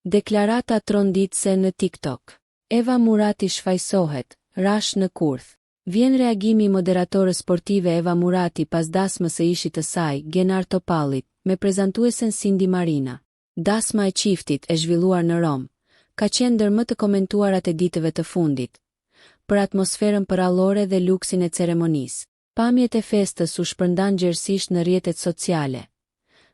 Deklarata tronditëse në TikTok. Eva Murati shfajësohet, Rashë në kurth. Vjen reagimi i moderatorës sportive Eva Murati pas dasmës së ishit të saj, Genar Topallit, me prezantuesen Sindi Marina. Dasma e çiftit, e zhvilluar në Romë, ka qenë ndër më të komentuarat e ditëve të fundit, për atmosferën përrallore dhe luksin e ceremonisë. Pamjet e festës u shpërndanë gjerësisht në rrjetet sociale,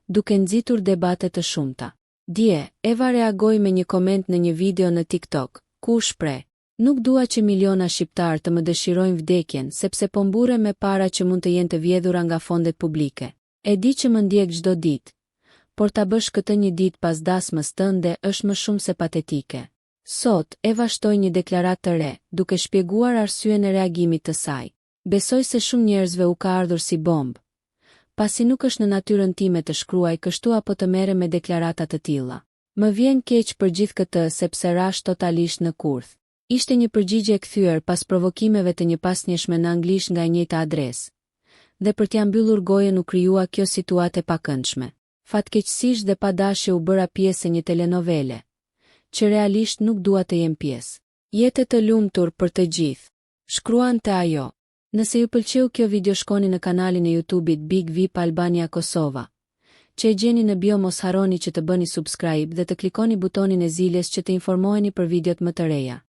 duke nxitur debate të shumta. Dje, Eva reagoi me një koment në një video në TikTok, ku u shpreh, Nuk dua që miliona shqiptarë të më dëshirojnë vdekjen sepse po mburrem me para që mund të jenë të vjedhura nga fondet publike. E di që më ndjek çdo ditë, por ta bësh këtë një ditë pas dasmës tënde është më shumë se patetike. Sot, Eva shtoi një deklaratë të re, duke shpjeguar arsyen e reagimit të saj. Besoj se shumë njerëzve u ka ardhur si bombë, pasi nuk është në natyrën time të shkruaj kështu apo të merrem me deklarata të tilla. Më vjen keq për gjithë këtë sepse rashë totalisht në kurth. Ishte një përgjigje e kthyer pas provokimeve të njëpasnjëshme në anglisht nga e njëjta adresë. Dhe për t'ia mbyllur gojën u krijua kjo situatë e pakëndshme. Fatkeqësisht dhe pa dashje u bëra pjesë e një telenovele, që realisht nuk dua të jem pjesë. Jetë të lumtur për të gjithë. Shkruante ajo. Nëse ju pëlqeu kjo video shkoni në kanalin e YouTube-it Big Vip Albania Kosova, që e gjeni në bio mos harroni që të bëni subscribe dhe të klikoni butonin e ziles që të informoheni për videot më të reja.